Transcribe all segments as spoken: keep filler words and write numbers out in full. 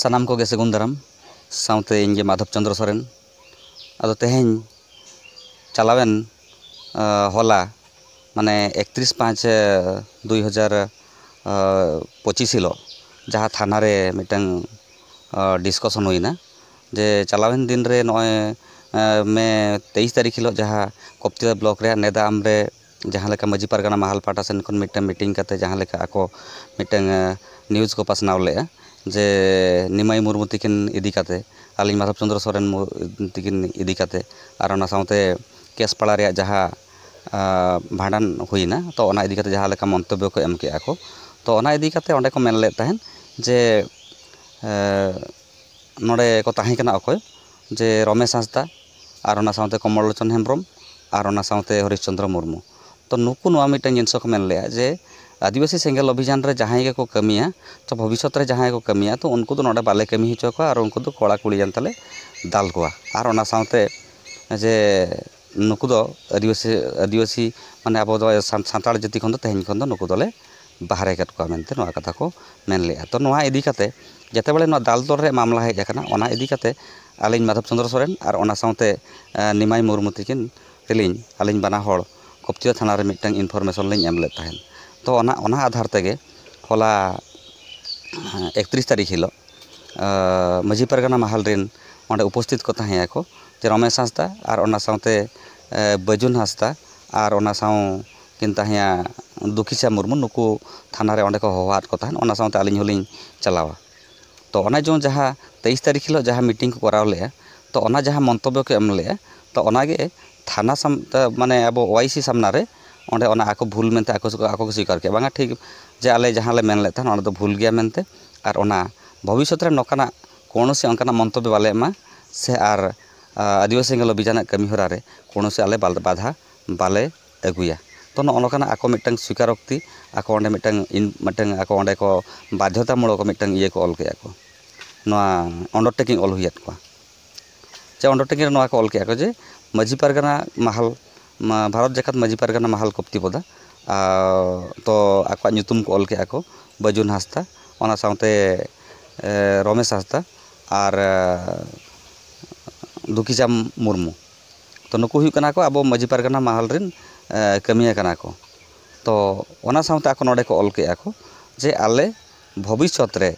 ᱥᱟᱱᱟᱢ ᱠᱚᱜᱮ ᱥᱟᱹᱜᱩᱱ ᱫᱟᱨᱟᱢ, ᱥᱟᱶᱛᱮ ᱤᱧ ᱜᱮ ᱢᱟᱫᱷᱚᱵ ᱪᱚᱸᱫᱽᱨᱚ ᱥᱚᱨᱮᱱ᱾ ᱟᱫᱚ ᱛᱮᱦᱮᱧ ᱪᱟᱞᱟᱣᱮᱱ, ᱟᱸ, ᱦᱚᱞᱟ, ᱢᱟᱱᱮ ᱮᱠᱛᱨᱤᱥ ᱯᱟᱸᱪ ᱫᱩᱭ ᱦᱟᱡᱟᱨ ᱯᱚᱸᱪᱤᱥ ᱦᱤᱞᱳᱜ ᱡᱟᱦᱟᱸ ᱛᱷᱟᱱᱟ ᱨᱮ ᱢᱤᱫᱴᱟᱝ, ᱟᱸ, ᱰᱤᱥᱠᱟᱥᱚᱱ ᱦᱩᱭᱱᱟ, ᱡᱮ ᱪᱟᱞᱟᱣᱮᱱ ᱫᱤᱱ ᱨᱮ ᱱᱚᱜᱼᱚᱭ, ᱟᱸ, ᱢᱮ ᱛᱮᱭᱤᱥ ᱛᱟᱹᱨᱤᱠᱷ ᱦᱤᱞᱳᱜ ᱡᱟᱦᱟᱸ ᱠᱚᱯᱛᱤᱭᱟ ᱵᱞᱚᱠ ᱨᱮᱭᱟᱜ ᱱᱮᱫᱟ ᱟᱢ ᱨᱮ ᱡᱟᱦᱟᱸ ᱞᱮᱠᱟ ᱢᱟᱹᱡᱷᱤ ᱯᱟᱨᱜᱟᱱᱟ ᱢᱟᱦᱟᱞ ᱯᱟᱦᱴᱟ ᱥᱮᱱ ᱠᱷᱚᱱ ᱢᱤᱫᱴᱟᱝ ᱢᱤᱴᱤᱝ ᱠᱟᱛᱮ ᱡᱟᱦᱟᱸ ᱞᱮᱠᱟ ᱟᱠᱚ ᱢᱤᱫᱴᱟᱝ, ᱟᱸ, ᱱᱤᱭᱩᱡᱽ ᱠᱚ ᱯᱟᱥᱱᱟᱣ ᱞᱮᱫᱼᱟ, ᱡᱮ ᱱᱤᱢᱟᱭ ᱢᱩᱨᱢᱩ ᱛᱤᱠᱤᱱ ᱤᱫᱤ ᱠᱟᱛᱮ, ᱟᱹᱞᱤᱧ ᱢᱟᱫᱷᱚᱵ ᱪᱚᱸᱫᱽᱨᱚ ᱥᱚᱨᱮᱱ ᱢᱩ-, ᱛᱤᱠᱤᱱ ᱤᱫᱤ ᱠᱟᱛᱮ, ᱟᱨ ᱚᱱᱟ ᱥᱟᱶᱛᱮ ᱠᱮᱥᱯᱟᱲᱟ ᱨᱮᱭᱟᱜ ᱡᱟᱦᱟᱸ, ᱟᱸ, ᱵᱷᱟᱸᱰᱟᱱ ᱦᱩᱭᱱᱟ, ᱛᱚ ᱚᱱᱟ ᱤᱫᱤ ᱠᱟᱛᱮ ᱡᱟᱦᱟᱸ ᱞᱮᱠᱟ ᱢᱚᱱᱛᱚᱵᱵᱚ ᱠᱚ ᱮᱢ ᱠᱮᱜᱼᱟ ᱠᱚ, ᱛᱚ ᱚᱱᱟ ᱤᱫᱤ ᱠᱟᱛᱮ ᱚᱸᱰᱮ ᱠᱚ ᱢᱮᱱ ᱞᱮᱫ ᱛᱟᱦᱮᱸᱫ ᱡᱮ, ᱮᱸ, ᱱᱚᱰᱮ ᱠᱚ ᱛᱟᱦᱮᱸ ᱠᱟᱱᱟ ᱚᱠᱚᱭ, ᱡᱮ ᱨᱚᱢᱮᱥ ᱦᱟᱸᱥᱫᱟ ᱟᱨ ᱚᱱᱟ ᱥᱟᱶᱛᱮ ᱠᱚᱢᱚᱞ ᱞᱳᱪᱚᱱ ᱦᱮᱢᱵᱨᱚᱢ ᱟᱨ ᱚᱱᱟ ᱥᱟᱶᱛᱮ ᱦᱚᱨᱤᱥ ᱪᱚᱸᱫᱽᱨᱚ ᱢᱩᱨᱢᱩ᱾ ᱛᱚ ᱱᱩᱠᱩ ᱱᱚᱣᱟ ᱢᱤᱫᱴᱟᱝ ᱡᱤᱱᱤᱥ ᱠᱚ ᱢᱮᱱ ᱞᱮᱜᱼᱟ ᱡᱮ ᱟᱹᱫᱤᱵᱟᱹᱥᱤ ᱥᱮᱸᱜᱮᱞ ᱚᱵᱷᱤᱡᱟᱱ ᱨᱮ ᱡᱟᱦᱟᱸᱭ ᱜᱮᱠᱚ ᱠᱟᱹᱢᱤᱭᱟ, ᱛᱚ ᱵᱷᱚᱵᱤᱥᱥᱚᱛ ᱨᱮ ᱡᱟᱦᱟᱸᱭ ᱠᱚ ᱠᱟᱹᱢᱤᱭᱟ, ᱛᱚ ᱩᱱᱠᱩ ᱫᱚ ᱱᱚᱰᱮ ᱵᱟᱞᱮ ᱠᱟᱹᱢᱤ ᱦᱚᱪᱚ ᱠᱚᱣᱟ ᱟᱨ ᱩᱱᱠᱩ ᱫᱚ ᱠᱚᱲᱟ ᱠᱩᱲᱤ ᱡᱟᱱᱛᱟ ᱞᱮ ᱫᱟᱞ ᱠᱚᱣᱟ᱾ ᱟᱨ ᱚᱱᱟ ᱥᱟᱶᱛᱮ ᱡᱮ ᱱᱩᱠᱩ ᱫᱚ ᱟᱹᱫᱤᱵᱟᱹᱥᱤ, ᱟᱹᱫᱤᱵᱟᱹᱥᱤ ᱢᱟᱱᱮ ᱟᱵᱚ ᱫᱚ ᱥᱟᱱ-, ᱥᱟᱱᱛᱟᱲ ᱡᱟᱹᱛᱤ ᱠᱷᱚᱱ ᱫᱚ ᱛᱮᱦᱮᱧ ᱠᱷᱚᱱ ᱫᱚ ᱱᱩᱠᱩ ᱫᱚᱞᱮ ᱵᱟᱦᱨᱮ ᱠᱮᱫ ᱠᱚᱣᱟ ᱢᱮᱱᱛᱮ ᱱᱚᱣᱟ ᱠᱟᱛᱷᱟ ᱠᱚ ᱢᱮᱱ ᱞᱮᱜᱼᱟ᱾ ᱛᱚ ᱱᱚᱣᱟ ᱤᱫᱤ ᱠᱟᱛᱮ ᱡᱮᱛᱮ ᱵᱮᱲᱮ ᱱᱚᱣᱟ ᱫᱟᱞ ᱛᱚᱞ ᱨᱮᱭᱟᱜ ᱢᱟᱢᱞᱟ ᱦᱮᱡ ᱟᱠᱟᱱᱟ, ᱚᱱᱟ ᱤᱫᱤ ᱠᱟᱛᱮ ᱟᱹᱞᱤᱧ ᱢᱟᱫᱷᱚᱵ ᱪᱚᱸᱫᱽᱨᱚ ᱥᱚᱨᱮᱱ ᱟᱨ ᱚᱱᱟ ᱥᱟᱶᱛᱮ, ᱮᱸ, ᱱᱤᱢᱟᱭ ᱢᱩᱨᱢᱩ ᱛᱤᱠᱤᱱ ᱛᱮᱞᱤᱧ ᱟᱹᱞᱤᱧ ᱵᱟᱱᱟ ᱦᱚᱲ ᱠᱚᱯᱛᱤᱭᱟ ᱛᱷᱟᱱᱟ ᱨᱮ ᱢᱤᱫᱴᱟᱝ ᱤᱱᱯᱷᱚᱨᱢᱮᱥᱚᱱ ᱞᱤᱧ ᱮᱢ ᱞᱮᱫ ᱛᱟᱦᱮᱸᱫ᱾ ᱛᱚ ᱚᱱᱟ, ᱚᱱᱟ ᱟᱫᱷᱟᱨ ᱛᱮᱜᱮ ᱦᱚᱞᱟ, ᱮᱸ, ᱮᱠᱛᱨᱤᱥ ᱛᱟᱹᱨᱤᱠᱷ ᱦᱤᱞᱳᱜ, ᱮᱸ, ᱢᱟᱹᱡᱷᱤ ᱯᱟᱨᱜᱟᱱᱟ ᱢᱟᱦᱟᱞ ᱨᱮᱱ ᱚᱸᱰᱮ ᱩᱯᱚᱥᱛᱷᱤᱛ ᱠᱚ ᱛᱟᱦᱮᱸ ᱟᱠᱚ, ᱡᱮ ᱨᱚᱢᱮᱥ ᱦᱟᱸᱥᱫᱟ ᱟᱨ ᱚᱱᱟ ᱥᱟᱶᱛᱮ, ᱮᱸ, ᱵᱟᱹᱡᱩᱱ ᱦᱟᱸᱥᱫᱟ ᱟᱨ ᱚᱱᱟ ᱥᱟᱶ ᱠᱤᱱ ᱛᱟᱦᱮᱸᱭᱟ ᱫᱩᱠᱷᱤᱪᱟ ᱢᱩᱨᱢᱩ, ᱱᱩᱠᱩ ᱛᱷᱟᱱᱟ ᱨᱮ ᱚᱸᱰᱮ ᱠᱚ ᱦᱚᱦᱚᱣᱟᱫ ᱠᱚ ᱛᱟᱦᱮᱸᱫ, ᱚᱱᱟ ᱥᱟᱶᱛᱮ ᱟᱹᱞᱤᱧ ᱦᱚᱸᱞᱤᱧ ᱪᱟᱞᱟᱣᱟ᱾ ᱛᱚ ᱚᱱᱟ ᱡᱮ ᱡᱟᱦᱟᱸ ᱛᱮᱭᱤᱥ ᱛᱟᱹᱨᱤᱠᱷ ᱦᱤᱞᱳᱜ ᱡᱟᱦᱟᱸ ᱢᱤᱴᱤᱝ ᱠᱚ ᱠᱚᱨᱟᱣ ᱞᱮᱜᱼᱟ, ᱛᱚ ᱚᱱᱟ ᱡᱟᱦᱟᱸ ᱢᱚᱱᱛᱚᱵᱵᱚ ᱠᱚ ᱮᱢ ᱞᱮᱜᱼᱟ, ᱛᱚ ᱚᱱᱟᱜᱮ ᱛᱷᱟᱱᱟ ᱥᱟᱢ-, ᱛᱟ-, ᱢᱟᱱᱮ ᱟᱵᱚ ᱳᱟᱭᱥᱤ ᱥᱟᱢᱱᱟ ᱨᱮ ᱚᱸᱰᱮ ᱚᱱᱟ ᱟᱠᱚ ᱵᱷᱩᱞ ᱢᱮᱱᱛᱮ ᱟᱠᱚ, ᱟᱠᱚ ᱠᱚ ᱥᱤᱠᱟᱨ ᱠᱮᱜᱼᱟ, ᱵᱟᱝᱟ ᱴᱷᱤᱠ ᱡᱮ ᱟᱞᱮ ᱡᱟᱦᱟᱸ ᱞᱮ ᱢᱮᱱ ᱞᱮᱫ ᱛᱟᱦᱮᱸᱫ ᱚᱱᱟ ᱫᱚ ᱵᱷᱩᱞ ᱜᱮᱭᱟ ᱢᱮᱱᱛᱮ, ᱟᱨ ᱚᱱᱟ ᱵᱷᱚᱵᱤᱥᱥᱚᱛ ᱨᱮ ᱱᱚᱝᱠᱟᱱᱟᱜ ᱠᱳᱱᱳ ᱥᱮ ᱚᱱᱠᱟᱱᱟᱜ ᱢᱚᱱᱛᱚᱵᱵᱚ ᱵᱟᱞᱮ ᱮᱢᱟ ᱥᱮ ᱟᱨ, ᱟ, ᱟᱹᱫᱤᱵᱟᱹᱥᱤ ᱥᱮᱸᱜᱮᱞ ᱚᱵᱷᱤᱡᱟᱱᱟᱜ ᱠᱟᱹᱢᱤ ᱦᱚᱨᱟ ᱨᱮ ᱠᱳᱱᱳ ᱥᱮ ᱟᱞᱮ ᱵᱟᱞ-, ᱵᱟᱫᱷᱟ ᱵᱟᱞᱮ ᱟᱹᱜᱩᱭᱟ᱾ ᱛᱚ ᱱᱚᱜᱼᱚ ᱱᱚᱝᱠᱟᱱᱟᱜ ᱟᱠᱚ ᱢᱤᱫᱴᱟᱝ ᱥᱤᱠᱟᱨᱳᱠᱛᱤ, ᱟᱠᱚ ᱚᱸᱰᱮ ᱢᱤᱫᱴᱟᱝ ᱤᱱ-, ᱢᱤᱫᱴᱟᱝ ᱟᱠᱚ ᱚᱸᱰᱮ ᱠᱚ ᱵᱟᱫᱽᱫᱷᱚᱛᱟᱢᱩᱞᱚᱠ ᱢᱤᱫᱴᱟᱝ ᱤᱭᱟᱹ ᱠᱚ ᱚᱞ ᱠᱮᱜᱼᱟ ᱠᱚ, ᱱᱚᱣᱟ ᱚᱱᱰᱟᱨᱴᱮᱠᱤᱝ ᱚᱞ ᱦᱩᱭᱟᱫ ᱠᱚᱣᱟ᱾ ᱪᱮ ᱚᱱᱰᱟᱨᱴᱮᱠᱤᱝ ᱨᱮ ᱱᱚᱣᱟ ᱠᱚ ᱚᱞ ᱠᱮᱜᱼᱟ ᱠᱚ ᱡᱮ ᱢᱟᱹᱡᱷᱤ ᱯᱟᱨᱜᱟᱱᱟ ᱢᱟᱦᱟᱞ, ᱢᱟ-, ᱵᱷᱟᱨᱚᱛ ᱡᱟᱠᱟᱛ ᱢᱟᱹᱡᱷᱤ ᱯᱟᱨᱜᱟᱱᱟ ᱢᱟᱦᱟᱞ ᱠᱚᱯᱛᱤᱯᱚᱫᱟ, ᱟᱨ ᱛᱚ ᱟᱠᱚᱣᱟᱜ ᱧᱩᱛᱩᱢ ᱠᱚ ᱚᱞ ᱠᱮᱜᱼᱟ ᱠᱚ ᱵᱟᱹᱡᱩᱱ ᱦᱟᱸᱥᱫᱟ, ᱚᱱᱟ ᱥᱟᱶᱛᱮ ᱨᱚᱢᱮᱥ ᱦᱟᱸᱥᱫᱟ ᱟᱨ ᱫᱩᱠᱤᱪᱟᱸᱫ ᱢᱩᱨᱢᱩ᱾ ᱛᱚ, ᱱᱩᱠᱩ ᱦᱩᱭᱩᱜ ᱠᱟᱱᱟ ᱠᱚ ᱟᱵᱚ ᱢᱟᱹᱡᱷᱤ ᱯᱟᱨᱜᱟᱱᱟ ᱢᱟᱦᱟᱞ ᱨᱮᱱ ᱠᱟᱹᱢᱤᱭᱟᱹ ᱠᱟᱱᱟ ᱠᱚ᱾ ᱛᱚ, ᱚᱱᱟ ᱥᱟᱶᱛᱮ ᱟᱠᱚ ᱱᱚᱰᱮ ᱠᱚ ᱚᱞ ᱠᱮᱜᱼᱟ ᱠᱚ ᱡᱮ ᱟᱞᱮ ᱵᱷᱚᱵᱤᱥᱥᱚᱛ ᱨᱮ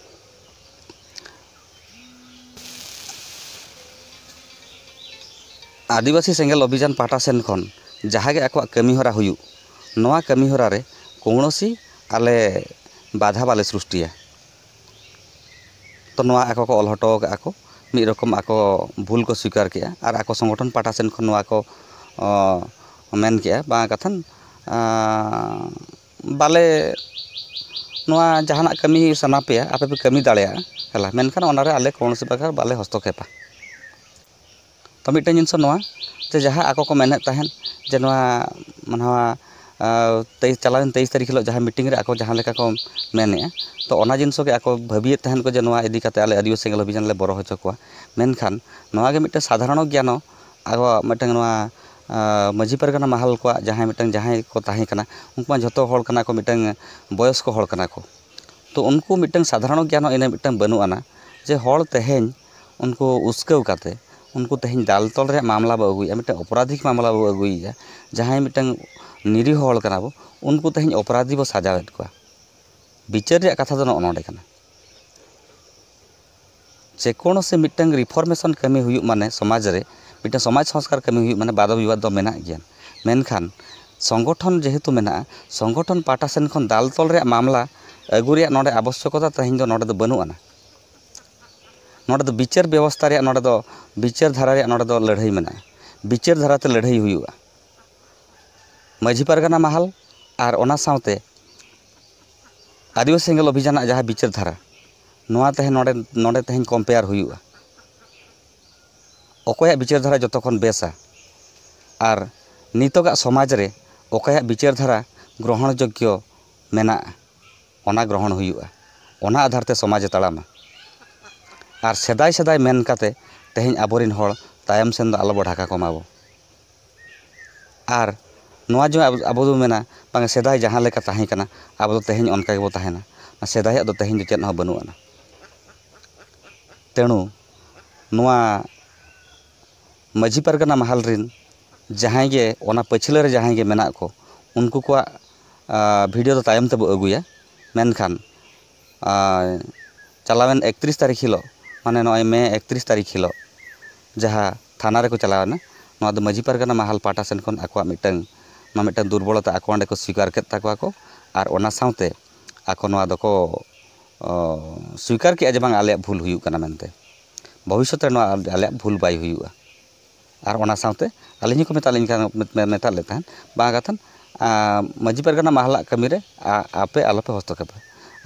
ᱟᱹᱫᱤᱵᱟᱹᱥᱤ ᱥᱮᱸᱜᱮᱞ ᱚᱵᱷᱤᱡᱟᱱ ᱯᱟᱦᱴᱟ ᱥᱮᱱ ᱠᱷᱚᱱ ᱡᱟᱦᱟᱸ ᱜᱮ ᱟᱠᱚᱣᱟᱜ ᱠᱟᱹᱢᱤᱦᱚᱨᱟ ᱦᱩᱭᱩᱜ, ᱱᱚᱣᱟ ᱠᱟᱹᱢᱤᱦᱚᱨᱟ ᱨᱮ ᱠᱳᱱᱳᱥᱤ ᱟᱞᱮ ᱵᱟᱫᱷᱟ ᱵᱟᱞᱮ ᱥᱨᱤᱥᱴᱤᱭᱟ᱾ ᱛᱚ, ᱱᱚᱣᱟ ᱟᱠᱚ ᱠᱚ ᱚᱞ ᱦᱚᱴᱚ ᱟᱠᱟᱫᱼᱟ ᱠᱚ, ᱢᱤᱫ ᱨᱚᱠᱚᱢ ᱟᱠᱚ ᱵᱷᱩᱞ ᱠᱚ ᱥᱣᱤᱠᱟᱨ ᱠᱮᱜᱼᱟ ᱟᱨ ᱟᱠᱚ ᱥᱚᱝᱜᱚᱴᱷᱚᱱ ᱯᱟᱦᱴᱟ ᱥᱮᱱ ᱠᱷᱚᱱ ᱱᱚᱣᱟ ᱠᱚ, ᱚ, ᱢᱮᱱ ᱠᱮᱜᱼᱟ, ᱵᱟᱝ ᱠᱟᱛᱷᱟᱱ, ᱟ, ᱵᱟᱞᱮ, ᱱᱚᱣᱟ ᱡᱟᱦᱟᱱᱟᱜ ᱠᱟᱹᱢᱤ ᱥᱟᱱᱟ ᱯᱮᱭᱟ, ᱟᱯᱮ ᱯᱮ ᱠᱟᱹᱢᱤ ᱫᱟᱲᱮᱭᱟᱜᱼᱟ, ᱦᱮᱞᱟ, ᱢᱮᱱᱠᱷᱟᱱ ᱚᱱᱟᱨᱮ ᱟᱞᱮ ᱠᱳᱱᱳ ᱯᱨᱚᱠᱟᱨ ᱵᱟᱞᱮ ᱦᱚᱥᱛᱚᱠᱷᱮᱯᱟ᱾ ᱛᱚ, ᱢᱤᱫᱴᱮᱱ ᱡᱤᱱᱤᱥ ᱫᱚ ᱱᱚᱣᱟ, ᱡᱮ ᱡᱟᱦᱟᱸ ᱟᱠᱚ ᱠᱚ ᱢᱮᱱᱮᱫ ᱛᱟᱦᱮᱸᱫ ᱡᱮ ᱱᱚᱣᱟ, ᱱᱚᱣᱟ, ᱟ, ᱛᱮᱭᱤᱥ, ᱪᱟᱞᱟᱣᱮᱱ ᱛᱮᱭᱤᱥ ᱛᱟᱹᱨᱤᱠᱷ ᱦᱤᱞᱳᱜ ᱡᱟᱦᱟᱸ ᱢᱤᱴᱤᱝ ᱨᱮ ᱟᱠᱚ ᱡᱟᱦᱟᱸ ᱞᱮᱠᱟ ᱠᱚ ᱢᱮᱱᱮᱫᱼᱟ, ᱛᱚ, ᱚᱱᱟ ᱡᱤᱱᱤᱥ ᱜᱮ ᱟᱠᱚ ᱵᱷᱟᱹᱵᱤᱭᱮᱫ ᱛᱟᱦᱮᱸᱫ ᱠᱚ ᱡᱮ ᱱᱚᱣᱟ ᱤᱫᱤ ᱠᱟᱛᱮ ᱟᱞᱮ ᱟᱹᱫᱤᱵᱟᱹᱥᱤ ᱥᱮᱸᱜᱮᱞ ᱚᱵᱷᱤᱡᱟᱱ ᱞᱮ ᱵᱚᱨᱚ ᱦᱚᱪᱚ ᱠᱚᱣᱟ᱾ ᱢᱮᱱᱠᱷᱟᱱ ᱱᱚᱣᱟ ᱜᱮ ᱢᱤᱫᱴᱮᱱ ᱥᱟᱫᱷᱟᱨᱚᱱ ᱜᱮᱭᱟᱱᱚ, ᱟᱵᱚᱣᱟᱜ ᱢᱤᱫᱴᱟᱝ ᱱᱚᱣᱟ, ᱟ, ᱢᱟᱹᱡᱷᱤ ᱯᱟᱨᱜᱟᱱᱟ ᱢᱟᱦᱟᱞ ᱠᱚᱣᱟᱜ ᱡᱟᱦᱟᱸᱭ ᱢᱤᱫᱴᱟᱝ, ᱡᱟᱦᱟᱸᱭ ᱠᱚ ᱛᱟᱦᱮᱸ ᱠᱟᱱᱟ, ᱩᱱᱠᱩ ᱢᱟ ᱡᱷᱚᱛᱚ ᱦᱚᱲ ᱠᱟᱱᱟ ᱠᱚ, ᱢᱤᱫᱴᱟᱝ ᱵᱚᱭᱚᱥᱠᱚ ᱦᱚᱲ ᱠᱟᱱᱟ ᱠᱚ᱾ ᱛᱚ, ᱩᱱᱠᱩ ᱢᱤᱫᱴᱟᱝ ᱥᱟᱫᱷᱟᱨᱚᱱ ᱜᱮᱭᱟᱱ ᱦᱚᱸ ᱤᱱᱟᱹ ᱢᱤᱫᱴᱟᱝ ᱵᱟᱹᱱᱩᱜ ᱟᱱᱟ ᱡᱮ ᱦᱚᱲ ᱛᱮᱦᱮᱧ ᱩᱱᱠᱩ ᱩᱥᱠᱟᱹᱣ ᱠᱟᱛᱮ ᱩᱱᱠᱩ ᱛᱮᱦᱮᱧ ᱫᱟᱞ ᱛᱚᱞ ᱨᱮᱭᱟᱜ ᱢᱟᱢᱞᱟ ᱵᱚ ᱟᱹᱜᱩᱭᱮᱫᱼᱟ, ᱢᱤᱫᱴᱟᱝ ᱚᱯᱚᱨᱟᱫᱷᱤᱠ ᱢᱟᱢᱞᱟ ᱵᱚ ᱟᱹᱜᱩᱭᱮᱫᱼᱟ, ᱡᱟᱦᱟᱸᱭ ᱢᱤᱫᱴᱟᱝ ᱱᱤᱨᱤᱦᱚ ᱦᱚᱲ ᱠᱟᱱᱟ ᱵᱚ, ᱩᱱᱠᱩ ᱛᱮᱦᱮᱧ ᱚᱯᱚᱨᱟᱫᱷᱤ ᱵᱚ ᱥᱟᱡᱟᱣᱮᱫ ᱠᱚᱣᱟ᱾ ᱵᱤᱪᱟᱹᱨ ᱨᱮᱭᱟᱜ ᱠᱟᱛᱷᱟ ᱫᱚ ᱱᱚᱜᱼᱚ ᱱᱚᱰᱮ ᱠᱟᱱᱟ᱾ ᱡᱮᱠᱳᱱᱳ ᱥᱮ ᱢᱤᱫᱴᱟᱝ reformation ᱠᱟᱹᱢᱤ ᱦᱩᱭᱩᱜ ᱢᱟᱱᱮ ᱥᱚᱢᱟᱡᱽ ᱨᱮ, ᱢᱤᱫᱴᱟᱝ ᱥᱚᱢᱟᱡᱽ ᱥᱚᱝᱥᱠᱟᱨ ᱠᱟᱹᱢᱤ ᱦᱩᱭᱩᱜ ᱢᱟᱱᱮ ᱵᱟᱫᱚ ᱵᱤᱵᱟᱫ ᱫᱚ ᱢᱮᱱᱟᱜ ᱜᱮᱭᱟ᱾ ᱢᱮᱱᱠᱷᱟᱱ ᱥᱚᱝᱜᱚᱴᱷᱚᱱ ᱡᱮᱦᱮᱛᱩ ᱢᱮᱱᱟᱜᱼᱟ, ᱥᱚᱝᱜᱚᱴᱷᱚᱱ ᱯᱟᱦᱴᱟ ᱥᱮᱱ ᱠᱷᱚᱱ ᱫᱟᱞ ᱛᱚᱞ ᱨᱮᱭᱟᱜ ᱢᱟᱢᱞᱟ ᱟᱹᱜᱩ ᱨᱮᱭᱟᱜ ᱱᱚᱰᱮ ᱟᱵᱚᱥᱭᱚᱠᱚᱛᱟ ᱛᱮᱦᱮᱧ ᱫᱚ ᱱᱚᱰᱮ ᱫᱚ ᱵᱟᱹᱱᱩᱜ ᱟᱱᱟ᱾ ᱱᱚᱰᱮ ᱫᱚ ᱵᱤᱪᱟᱹᱨ ᱵᱮᱵᱚᱥᱛᱷᱟ ᱨᱮᱭᱟᱜ, ᱱᱚᱰᱮ ᱫᱚ ᱵᱤᱪᱟᱹᱨ ᱫᱷᱟᱨᱟ ᱨᱮᱭᱟᱜ ᱱᱚᱰᱮ ᱫᱚ ᱞᱟᱹᱲᱦᱟᱹᱭ ᱢᱮᱱᱟᱜᱼᱟ᱾ ᱵᱤᱪᱟᱹᱨ ᱫᱷᱟᱨᱟᱛᱮ ᱞᱟᱹᱲᱦᱟᱹᱭ ᱦᱩᱭᱩᱜᱼᱟ᱾ ᱢᱟᱹᱡᱷᱤ ᱯᱟᱨᱜᱟᱱᱟ ᱢᱟᱦᱟᱞ ᱟᱨ ᱚᱱᱟ ᱥᱟᱶᱛᱮ ᱟᱹᱫᱤᱵᱟᱹᱥᱤ ᱥᱮᱸᱜᱮᱞ ᱚᱵᱷᱤᱡᱟᱱᱟᱜ ᱡᱟᱦᱟᱸ ᱵᱤᱪᱟᱹᱨ ᱫᱷᱟᱨᱟ, ᱱᱚᱣᱟ ᱛᱮᱦᱮᱧ ᱱᱚᱰᱮ, ᱱᱚᱰᱮ ᱛᱮᱦᱮᱧ compare ᱦᱩᱭᱩᱜᱼᱟ᱾ ᱚᱠᱚᱭᱟᱜ ᱵᱤᱪᱟᱹᱨ ᱫᱷᱟᱨᱟ ᱡᱚᱛᱚ ᱠᱷᱚᱱ ᱵᱮᱥᱟ ᱟᱨ ᱱᱤᱛᱚᱜᱟᱜ ᱥᱚᱢᱟᱡᱽ ᱨᱮ ᱚᱠᱚᱭᱟᱜ ᱵᱤᱪᱟᱹᱨ ᱫᱷᱟᱨᱟ ᱜᱨᱚᱦᱚᱱ ᱡᱳᱜᱽᱜᱚ ᱢᱮᱱᱟᱜᱼᱟ, ᱚᱱᱟ ᱜᱨᱚᱦᱚᱱ ᱦᱩᱭᱩᱜᱼᱟ᱾ ᱚᱱᱟ ᱟᱫᱷᱟᱨ ᱛᱮ ᱥᱚᱢᱟᱡᱽ ᱮ ᱛᱟᱲᱟᱢᱟ᱾ ᱟᱨ ᱥᱮᱫᱟᱭ ᱥᱮᱫᱟᱭ ᱢᱮᱱ ᱠᱟᱛᱮ ᱛᱮᱦᱮᱧ ᱟᱵᱚᱨᱮᱱ ᱦᱚᱲ ᱛᱟᱭᱚᱢ ᱥᱮᱱ ᱫᱚ ᱟᱞᱚ ᱵᱚ ᱰᱷᱟᱠᱟ ᱠᱚᱢᱟ ᱵᱚ᱾ ᱟᱨ ᱱᱚᱣᱟ ᱡᱮ ᱟᱵᱚ, ᱟᱵᱚ ᱫᱚ ᱢᱮᱱᱟ, ᱵᱟᱝ, ᱥᱮᱫᱟᱭ ᱡᱟᱦᱟᱸ ᱞᱮᱠᱟ ᱛᱟᱦᱮᱸ ᱠᱟᱱᱟ, ᱟᱵᱚ ᱫᱚ ᱛᱮᱦᱮᱧ ᱚᱱᱠᱟ ᱜᱮᱵᱚ ᱛᱟᱦᱮᱱᱟ᱾ ᱚᱱᱟ ᱥᱮᱫᱟᱭᱟᱜ ᱫᱚ ᱛᱮᱦᱮᱧ ᱫᱚ ᱪᱮᱫ ᱦᱚᱸ ᱵᱟᱹᱱᱩᱜ ᱟᱱᱟ᱾ ᱛᱮᱬᱩ ᱱᱚᱣᱟ ᱢᱟᱹᱡᱷᱤ ᱯᱟᱨᱜᱟᱱᱟ ᱢᱟᱦᱟᱞ ᱨᱤᱱ ᱡᱟᱦᱟᱸᱭ ᱜᱮ, ᱚᱱᱟ ᱯᱟᱹᱪᱷᱞᱟᱹ ᱨᱮ ᱡᱟᱦᱟᱸᱭ ᱜᱮ ᱢᱮᱱᱟᱜ ᱠᱚ, ᱩᱱᱠᱩ ᱠᱚᱣᱟᱜ, ᱟ, video ᱫᱚ ᱛᱟᱭᱚᱢ ᱛᱮᱵᱚ ᱟᱹᱜᱩᱭᱟ᱾ ᱢᱮᱱᱠᱷᱟᱱ, ᱟ, ᱪᱟᱞᱟᱣᱮᱱ ᱮᱠᱛᱨᱤᱥ ᱛᱟᱹᱨᱤᱠᱷ ᱦᱤᱞᱳᱜ, ᱢᱟᱱᱮ ᱱᱚᱜᱼᱚᱭ ᱢᱮ ᱮᱠᱛᱨᱤᱥ ᱛᱟᱹᱨᱤᱠᱷ ᱦᱤᱞᱳᱜ ᱡᱟᱦᱟᱸ ᱛᱷᱟᱱᱟ ᱨᱮᱠᱚ ᱪᱟᱞᱟᱣᱮᱱᱟ, ᱱᱚᱣᱟ ᱫᱚ ᱢᱟᱹᱡᱷᱤ ᱯᱟᱨᱜᱟᱱᱟ ᱢᱟᱦᱟᱞ ᱯᱟᱦᱴᱟ ᱥᱮᱱ ᱠᱷᱚᱱ ᱟᱠᱚᱣᱟᱜ ᱢᱤᱫᱴᱟᱝ, ᱱᱚᱣᱟ ᱢᱤᱫᱴᱟᱝ ᱫᱩᱨᱵᱚᱞᱚᱛᱟ ᱟᱠᱚ ᱚᱸᱰᱮ ᱠᱚ ᱥᱤᱠᱟᱨ ᱠᱮᱫ ᱛᱟᱠᱚᱣᱟ ᱠᱚ, ᱟᱨ ᱚᱱᱟ ᱥᱟᱶᱛᱮ ᱟᱠᱚ ᱱᱚᱣᱟ ᱫᱚᱠᱚ, ᱚ, ᱥᱤᱠᱟᱨ ᱠᱮᱫᱼᱟ ᱡᱮ ᱵᱟᱝ, ᱟᱞᱮᱭᱟᱜ ᱵᱷᱩᱞ ᱦᱩᱭᱩᱜ ᱠᱟᱱᱟ ᱢᱮᱱᱛᱮ, ᱵᱷᱚᱵᱤᱥᱥᱚᱛ ᱨᱮ ᱱᱚᱣᱟ ᱟᱞᱮᱭᱟᱜ ᱵᱷᱩᱞ ᱵᱟᱭ ᱦᱩᱭᱩᱜᱼᱟ᱾ ᱟᱨ ᱚᱱᱟ ᱥᱟᱶᱛᱮ ᱟᱹᱞᱤᱧ ᱦᱚᱸᱠᱚ ᱢᱮᱛᱟ ᱞᱤᱧ ᱠᱟᱱ, ᱢᱮ-, ᱢᱮᱛᱟᱫ ᱞᱮ ᱛᱟᱦᱮᱸᱫ, ᱵᱟᱝ ᱠᱟᱛᱷᱟᱱ, ᱟ, ᱢᱟᱹᱡᱷᱤ ᱯᱟᱨᱜᱟᱱᱟ ᱢᱟᱦᱟᱞᱟᱜ ᱠᱟᱹᱢᱤ ᱨᱮ ᱟ-, ᱟᱯᱮ ᱟᱞᱚᱯᱮ ᱦᱚᱥᱛᱚᱠᱷᱮᱯᱟ᱾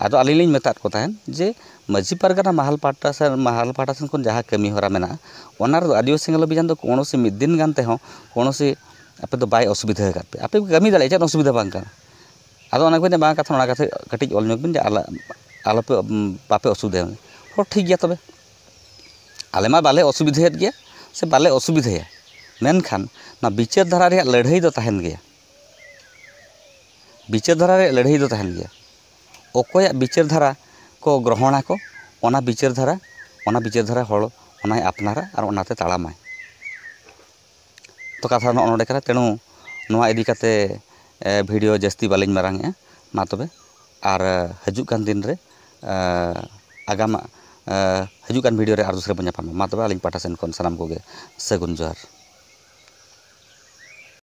ᱟᱫᱚ ᱟᱹᱞᱤᱧ ᱞᱤᱧ ᱢᱮᱛᱟᱫ ᱠᱚ ᱛᱟᱦᱮᱸᱫ ᱡᱮ ᱢᱟᱹᱡᱷᱤ ᱯᱟᱨᱜᱟᱱᱟ ᱢᱟᱦᱟᱞ ᱯᱟᱦᱴᱟ ᱥᱮᱱ, ᱢᱟᱦᱟᱞ ᱯᱟᱦᱴᱟ ᱥᱮᱱ ᱠᱷᱚᱱ ᱡᱟᱦᱟᱸ ᱠᱟᱹᱢᱤ ᱦᱚᱨᱟ ᱢᱮᱱᱟᱜᱼᱟ, ᱚᱱᱟ ᱨᱮᱫᱚ ᱟᱹᱫᱤᱵᱟᱹᱥᱤ ᱮᱸᱜᱮᱞ ᱚᱵᱷᱤᱡᱟᱱ ᱫᱚ ᱠᱳᱱᱳ ᱥᱤ ᱢᱤᱫ ᱫᱤᱱ ᱜᱟᱱ ᱛᱮᱦᱚᱸ ᱠᱳᱱᱳ ᱥᱤ ᱟᱯᱮ ᱫᱚ ᱵᱟᱭ ᱚᱥᱩᱵᱤᱫᱷᱟ ᱟᱠᱟᱫ ᱯᱮ, ᱟᱯᱮ ᱯᱮ ᱠᱟᱹᱢᱤ ᱫᱟᱲᱮᱭᱟᱜᱼᱟ, ᱪᱮᱫ ᱚᱥᱩᱵᱤᱫᱷᱟ ᱵᱟᱝ ᱠᱟᱱᱟ᱾ ᱟᱫᱚ ᱚᱱᱟ ᱠᱚ ᱢᱮᱱᱟ, ᱵᱟᱝ ᱠᱟᱛᱷᱟ, ᱚᱱᱟ ᱠᱟᱛᱷᱟ ᱠᱟᱹᱴᱤᱡ ᱚᱞ ᱧᱚᱜ ᱵᱤᱱ ᱡᱮ ᱟᱞᱚ, ᱟᱞᱚᱯᱮ, ᱵᱟᱯᱮ ᱚᱥᱩᱵᱤᱫᱷᱟᱭᱟ᱾ ᱦᱚᱸ, ᱴᱷᱤᱠ ᱜᱮᱭᱟ ᱛᱚᱵᱮ, ᱟᱞᱮ ᱢᱟ ᱵᱟᱞᱮ ᱚᱥᱩᱵᱤᱫᱷᱟᱭᱮᱫ ᱜᱮᱭᱟ ᱥᱮ ᱵᱟᱞᱮ ᱚᱥᱩᱵᱤᱫᱷᱟᱭᱟ, ᱢᱮᱱᱠᱷᱟᱱ ᱚᱱᱟ ᱵᱤᱪᱟᱹᱨ ᱫᱷᱟᱨᱟ ᱨᱮᱭᱟᱜ ᱞᱟᱹᱲᱦᱟᱹᱭ ᱫᱚ ᱛᱟᱦᱮᱱ ᱜᱮᱭᱟ᱾ ᱵᱤᱪᱟᱹᱨ ᱫᱷᱟᱨᱟ ᱨᱮᱭᱟᱜ ᱞᱟᱹᱲᱦᱟᱹᱭ ᱫᱚ ᱛᱟᱦᱮᱱ ᱜᱮᱭᱟ᱾ ᱚᱠᱚᱭᱟᱜ ᱵᱤᱪᱟᱹᱨ ᱫᱷᱟᱨᱟ ᱠᱚ ᱜᱨᱚᱦᱚᱱᱟᱠᱚ, ᱚᱱᱟ ᱵᱤᱪᱟᱹᱨ ᱫᱷᱟᱨᱟ, ᱚᱱᱟ ᱵᱤᱪᱟᱹᱨ ᱫᱷᱟᱨᱟ ᱦᱚᱲ ᱚᱱᱟᱭ ᱟᱯᱱᱟᱨᱟ ᱟᱨ ᱚᱱᱟᱛᱮ ᱛᱟᱲᱟᱢᱟᱭ᱾ ᱛᱚ, ᱠᱟᱛᱷᱟ ᱱᱚᱜᱼᱚ ᱱᱚᱰᱮ ᱠᱟᱱᱟ᱾ ᱛᱮᱬᱩ ᱱᱚᱣᱟ ᱤᱫᱤ ᱠᱟᱛᱮ, ᱮ, video ᱡᱟᱹᱥᱛᱤ ᱵᱟᱹᱞᱤᱧ ᱢᱟᱨᱟᱝᱮᱜᱼᱟ᱾ ᱢᱟ ᱛᱚᱵᱮ, ᱟᱨ, ᱮ, ᱦᱤᱡᱩᱜ ᱠᱟᱱ ᱫᱤᱱ ᱨᱮ, ᱮ, ᱟᱜᱟᱢᱟᱜ, ᱮ, ᱦᱤᱡᱩᱜ ᱠᱟᱱ video ᱨᱮ ᱟᱨ ᱫᱚᱥᱨᱟ ᱵᱚᱱ ᱧᱟᱯᱟᱢᱟ᱾ ᱢᱟ ᱛᱚᱵᱮ, ᱟᱹᱞᱤᱧ ᱯᱟᱦᱴᱟ ᱥᱮᱱ ᱠᱷᱚᱱ ᱥᱟᱱᱟᱢ ᱠᱚᱜᱮ ᱥᱟᱹᱜᱩᱱ ᱡᱚᱦᱟᱨ᱾